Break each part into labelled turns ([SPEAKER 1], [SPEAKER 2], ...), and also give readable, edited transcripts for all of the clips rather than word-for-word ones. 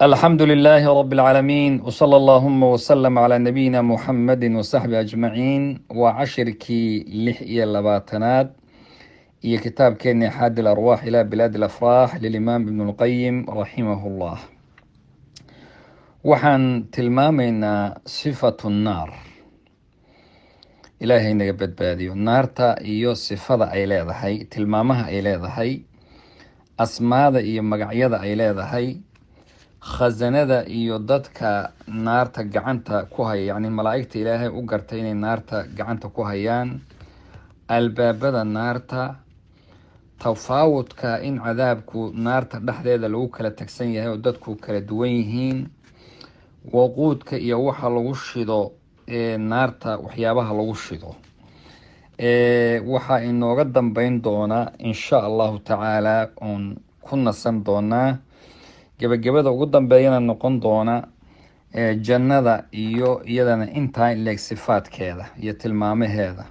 [SPEAKER 1] الحمد لله رب العالمين، وصلى اللهم وسلم على نبينا محمد وصحبه أجمعين. Waa cashirkii 26aad iyo kitaabkeeni Xaadi الأرواح إلى بلاد الأفراح للإمام ابن القيم رحمه الله. Waxaan tilmaamaynaa صفة النار. Ilaahay naga badbaadiyo naarta iyo sifada ay leedahay, tilmaamaha ay leedahay, asmaada iyo magacyada ay leedahay, khasanada iyo dadka naarta gacanta ku haya, yacni malaa'igta Ilaahay u gartay inay naarta gacanta ku hayaan, albaabada naarta, tafaawudka in cadaabku naarta dhexdeeda lagu kala tagsan yahay oo dadku kala duwan yihiin, waquudka iyo waxa lagu shido ee naarta, waxyaabaha lagu shido. Waxaa inooga dambeyn doona, insha Allahu tacaala, oon ku nasan doonaa, gebagabada ugu dambeeyana noqon doona jannada iyo iyadana intaa in leeg sifaadkeeda iyo tilmaamaheeda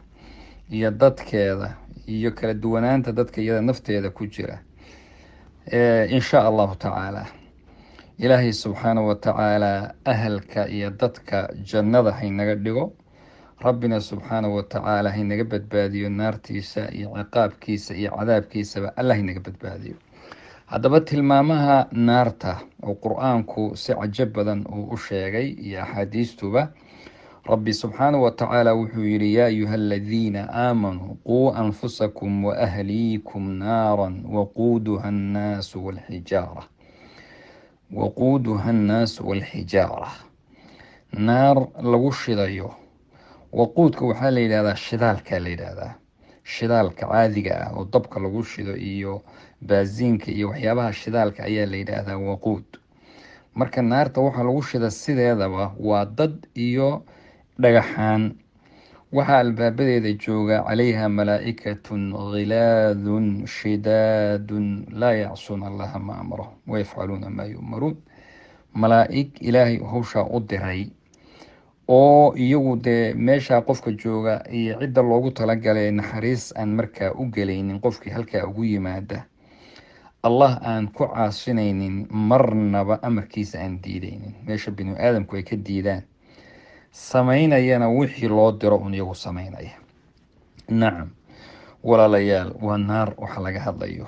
[SPEAKER 1] iyo dadkeeda iyo kala duwanaanta dadka iyada nafteeda ku jira, insha Allahu tacaala. Ilaahay subxaanahu wa tacaala ahalka iyo dadka jannada haynaga dhigo. Rabbina subxaanahu wa tacaala haynaga badbaadiyo naartiisa iyo ciqaabkiisa iyo cadaabkiisaba, Allah haynaga badbaadiyo. Haddaba, tilmaamaha naarta oo Qur-aanku si cajab badan uu u sheegay iyo axaadiistuba, Rabbi subxaanahu wa tacaala wuxuu yihi: يا أيها الذين آمنوا قوا أنفسكم وأهليكم نارا وقودها الناس والحجارة، وقودها الناس والحجارة. Naar lagu shidayo waquudka waxaa la yidhahdaa shidaalka la yidhahdaa, shidaalka caadiga ah oo dabka lagu shido iyo baasiinka iyo waxyaabaha shidaalka ayaa la yidhaahdaa waquud. Marka naarta waxaa lagu shida sideedaba waa dad iyo dhagaxaan. Waxaa albaabadeeda jooga عليها ملائكة غلاظ شداد لا يعصون الله ما أمرهم ويفعلون ما يؤمرون. Malaa'ig Ilaahay hawshaa u diray oo iyagu dee meeshaa qofka jooga iyo cidda loogu talagalay naxariis aan markaa u gelaynin qofkii halkaa ugu yimaada, Allah aan ku caasinaynin marnaba, amarkiisa aan diidaynin meesha binu aadamku ay ka diidaan, samaynayana wixii loo diro un iyagu samaynaya. Nacam, walaalayaal, waa naar waxa laga hadlayo,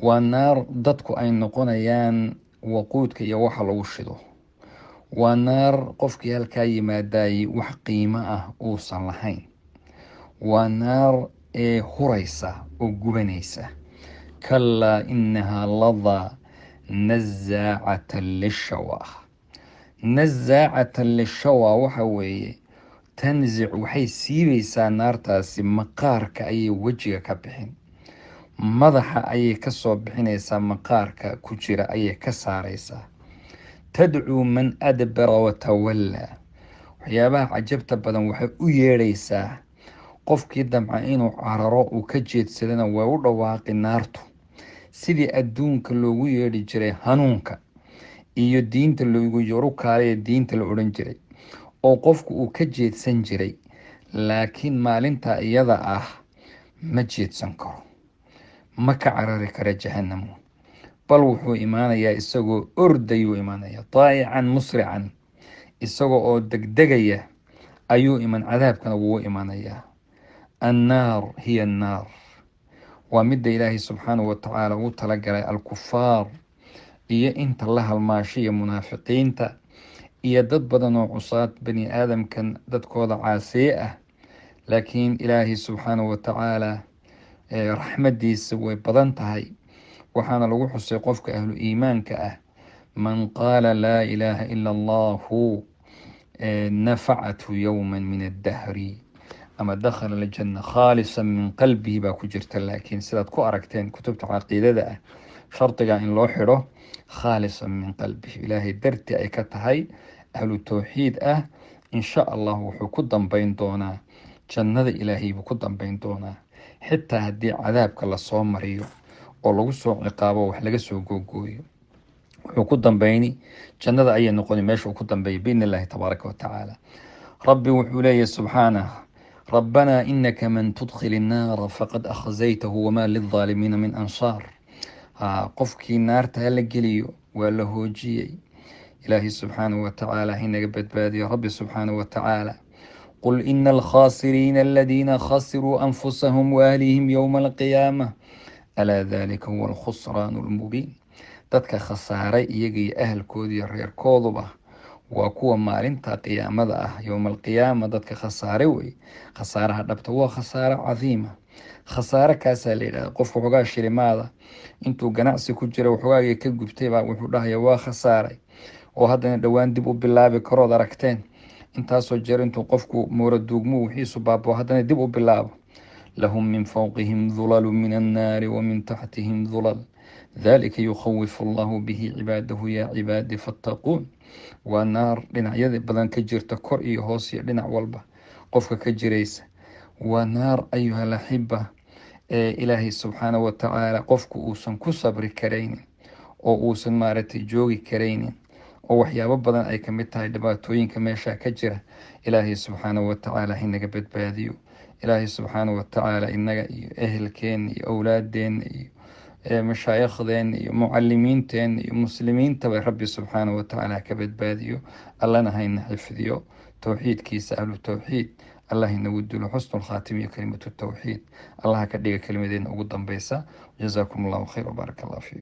[SPEAKER 1] waa naar dadku ay noqonayaan waquudka iyo waxa lagu shido. Waa naar qofkii halkaa yimaadaayey wax qiimo ah uusan lahayn. Waa naar ee huraysa oo gubanaysa. كلا إنها لظى نزاعة للشوى. نزاعة للشوى waxa weeye تنزع, waxay siibaysaa naartaasi maqaarka ayay wejiga ka bixin, madaxa ayay kasoo bixinaysaa, maqaarka ku jira ayay ka saaraysaa. تدعو من أدبر وتولى. Waxyaabaha cajabta badan, waxay u yeedhaysaa qofkii damca inuu cararo, uu ka jeedsadana way u dhawaaqi naartu, sidii adduunka loogu yeedhi jiray hanuunka iyo diinta loogu yoru kaalaya diinta la odhan jiray oo qofku uu ka jeedsan jiray. Laakiin maalinta iyada ah ma jeedsan karo, ma ka carari kara jahanamu, bal wuxuu imaanayaa isagoo ordayuu imaanaya, طائعا مسرعا, isagoo oo degdegaya ayuu iman, cadaabkana wuu imanayaa. النار هي النار. Waa midda Ilaahay subxaanahu wa tacaala ugu talagalay alkufaar iyo inta la halmaashiya, munaafiqiinta iyo dad badan oo cusaad bani aadamkan dadkooda caasiye ah. Laakiin Ilaahay subxaanahu wa tacaala raxmadiisa way badan tahay. Waxaana lagu xusay qofka ahlu iimaanka ah: من قال لا إله إلا الله نفعته يوما من الدهر ama دخل الجنة خالصا من قلبه baa ku jirta. Laakiin sidaad ku aragteen kutubta caqiidada ah, shardiga in loo xidho خالصا من قلبه, Ilaahay dartii ay ka tahay, ahlu towxiid ah, insha Allah wuxuu ku dambeyn doonaa jannada Ilaahay buu ku dambeyn doonaa, xitaa haddii cadaabka lasoo mariyo oo lagu soo ciqaabo, wax laga soo googooyo, wuxuu ku dambeyni jannada ayay noqoni meesha uu ku dambeeyay, بإذن الله تبارك وتعالى. Rabbi wuxuu leeyahy subxaanah: ربنا إنك من تدخل النار فقد أخزيته وما للظالمين من أنصار. Qofkii naarta hala geliyo. Waa la hoojiyey. Ilaahay subxaanahu wa tacaala hinaga badbaadiyo. Rabbi subxaanahu wa tacaala: "Qul ina alkhaasiriina aladiina khasiruu anfusahum waahlihim yowma alqiyaama, alaa dalika huwa alkhusraanu almubiin." Dadka khasaaray iyaga iyo ahalkooda iyo reerkooduba waa kuwa maalinta qiyaamada ah, yowma alqiyaama, dadka khasaaray wey. Khasaaraha dhabta waa khasaaro cadiima. Khasaare kaasaa la yidhahda. Qofku waxoogaa shilimaada intuu ganacsi ku jira waxoogaagii ka gubtay baa wuxuu dhahaya waa khasaaray, oo haddana dhowaan dib u bilaabi karood aragteen intaasoo jeer intuu qofku moora duugmo wixiisu baabao haddana dib u bilaabo. "Lahum min fawqihim dulalu min annaari wa min taxtihim dulal, dalika yukhawifu Allahu bihi cibaadahu, yaa cibaadi fattaquun." Waa naar dhinacyada badan ka jirta, kor iyo hoos iyo dhinac walba qofka ka jiraysa. Waa naar, ayuha alaxiba, ee Ilaahay subxaanahu wa tacaala qofku uusan ku sabri karaynin oo uusan maaragtay joogi karaynin, oo waxyaabo badan ay kamid tahay dhibaatooyinka meesha ka jira. Ilaahay subxaanahu wa tacaala hinaga badbaadiyo. Ilaahay subxaanahu wa tacaala inaga iyo ehelkeena iyo owlaadeena iyo mashaayikhdeena iyo mucalimiinteena iyo muslimiintaba Rabbi subxaanahu wa tacaala ka badbaadiyo. Allana hayna xifdiyo. Towxiidkiisa, ahlu towxiid Allah inagu dilo. Xusnu lkhaatim iyo kalimatu towxiid Allah ka dhiga kelimadeena ugu dambeysa. Jazaakum Allahu khayr wbaaraka Allah fiikum.